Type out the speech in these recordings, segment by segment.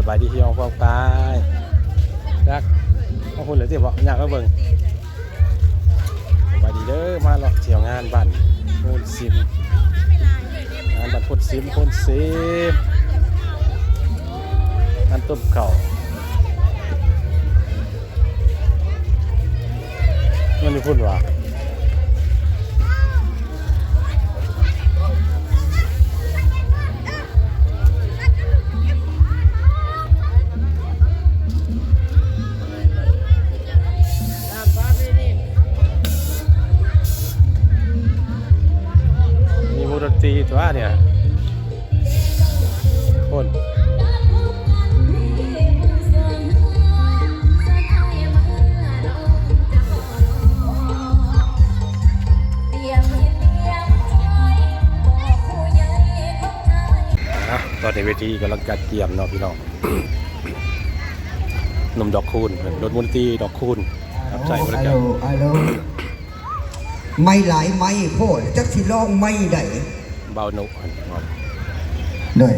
ສະບາຍດີພີ່ນ້ອງປ້ອງປາຍ ຈັກມາພຸ້ນແລ້ວຕິເບາະ ຍ່າງມາເບິ່ງ. ສະບາຍດີເດີ ມາເລາະທ່ຽວງານບ້ານໂພນຊິມ ງານບ້ານໂພນຊິມ ໂພນຊິມ ງານຕົ້ມເຂົ້າ. ມັນຢູ່ພຸ້ນຫວາ? ມີວົງດົນຕີຕົວະນີ້ ພຸ້ນ. ອ່ະ ຕອນນີ້ເວທີກຳລັງຈັດກຽມເນາະພີ່ນ້ອງ. ໜຸ່ມດອກຄູນ ເພິ່ນລົດວົງດົນຕີດອກຄູນ ຮັບໃຊ້ບໍລິການ. ໄມ້ຫຼາຍໄມ້ໂພດ ຈັກຊິລອງໄມ້ໃດ. ເບົາໂນ ໂດຍ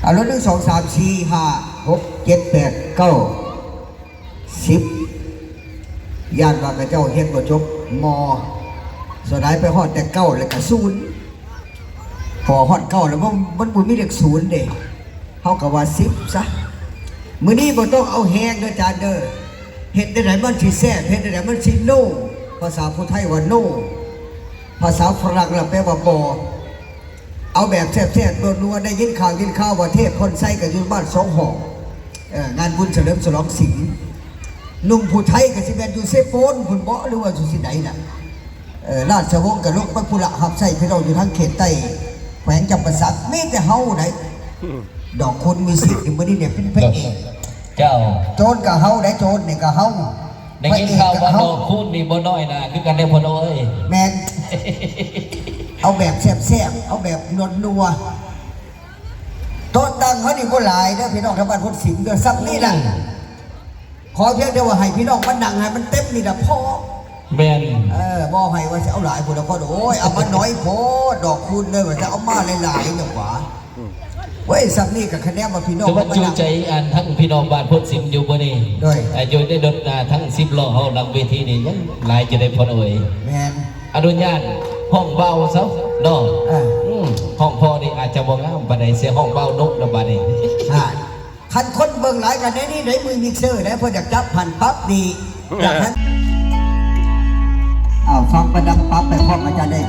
ເອົາລົດ ໜຶ່ງ ສອງ ສາມ ສີ່ ຫ້າ ຫົກ ເຈັດ ແປດ ເກົ້າ ສິບ ຢ້ານວ່າເຂົາເຈົ້າເຮັດບໍ່ຈົບ ມໍ ສ່ວນຫຼາຍໄປຮອດແຕ່ເກົ້າ ແລ້ວກະສູນ. ພໍຮອດເກົ້າແລ້ວ ມັນ ມັນບໍ່ມີເລກສູນເດ້ ເຮົາກໍວ່າສິບຊະ. ມື້ນີ້ບໍ່ຕ້ອງເອົາແຮງເດີຈານເດີ ເຮັດແນວໃດມັນຊິແຊບ ເຮັດແນວໃດມັນຊິໂນ ພາສາຜູ້ໄທວ່າໂນ ພາສາຝຣັ່ງລະແປວ່າບໍ່. ເອົາແບບແຊບໆ ນົວໆ ໄດ້ຍິນຂ່າວ ຍິນຂ່າວວ່າເທບພອນໄຊກໍຢູ່ບ້ານສອງຫ້ອງ ເອີ ງານບຸນສະເຫຼີມສະຫຼອງສິງ ໜຸ່ມຜູ້ໄທກໍຊິແມ່ນຢູ່ເຊໂປນພຸ້ນເບາະ ຫຼືວ່າຢູ່ທີ່ໃດນະ. ເອີ ລາດຊະວົງກໍລົງໄປພຸ້ນລະ ຮັບໃຊ້ພີ່ນ້ອງຢູ່ທາງເຂດໃຕ້ ແຂວງຈຳປາສັກ ມີແຕ່ເຮົາໃດ ດອກຄູນມິວສິກນີ້ ມື້ນີ້ນີ້ເປັນພະເອກ. ເຈົ້າ ໂຈນກໍເຮົາໃດ ໂຈນນີ້ກໍເຮົາ. ໄດ້ຍິນຂ່າວວ່າ ພະເອກກໍເຮົາ ດອກຄູນນີ້ບໍ່ນ້ອຍໜ້າຄືກັນເດ້ພໍ່ນ້ອຍ. ແມ່ນ ເອົາແບບແຊບໆ ເອົາແບບນົວໆ. ໂຕະຕັ່ງເຮົານີ້ບໍ່ຫຼາຍເດີພີ່ນ້ອງ ທາງບ້ານໂພນຊິມເດີ ສ່ຳນີ້ລະ. ອືມ ຂໍພຽງແຕ່ວ່າໃຫ້ພີ່ນ້ອງມານັ່ງໃຫ້ມັນເຕັມນີ້ລະພໍ. ແມ່ນ ເອີ ບໍ່ໃຫ້ວ່າຊິເອົາຫຼາຍພຸ້ນລະຄົນ ໂອ້ຍ ເອົາມາໜ້ອຍໂພດ ດອກຄູນເລີຍ ວ່າຈະເອົາມາຫຼາຍໆ ຫຍັງຫວາ. ອືມ ເວີ້ຍ ສ່ຳນີ້ກໍຄະແນນວ່າພີ່ນ້ອງ ຖືວ່າຈູງໃຈອັນທັງພີ່ນ້ອງບ້ານໂພນຊິມຢູ່ມື້ນີ້. ໂດຍ ອາ ຢູ່ໃນລົດ ອາ ທັງສິບລໍ້ເຮົາຫຼັງເວທີນີ້ຍັງຫຼາຍຢູ່ເດ້ພໍ່ນ້ອຍ. ແມ່ນ ອະນຸຍາດຮ້ອງເບົາຊະເນາະ. ເອີ ອືມ ຮ້ອງພໍນີ້ອາດຈະບໍ່ງາມປານໃດ ຊິຮ້ອງເບົາໂນະລະບາດນີ້. ອ່າ ຄັນຄົນເບິ່ງຫຼາຍກໍໃນນີ້ໄດ້ ມືມິກເຊີໄດ້ ເພິ່ນຢາກຈັບຫັ້ນປັບນີ້ ຢາກໃຫ້ ອ້າວ ຟັງປະດັງປັບໄປພ້ອມອາຈານເດ້.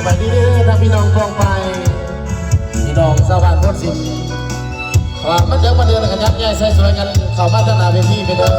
ໄປດີເດີ ທາງພີ່ນ້ອງກອງໄຟ ພີ່ນ້ອງຊາວບ້ານໂພນສິນ ວ່າມາເດີມາເດີ ຂະຫຍັບຍ້າຍໃສ່ສວຍກັນເຂົ້າມາທາງໜ້າເວທີໄປເດີ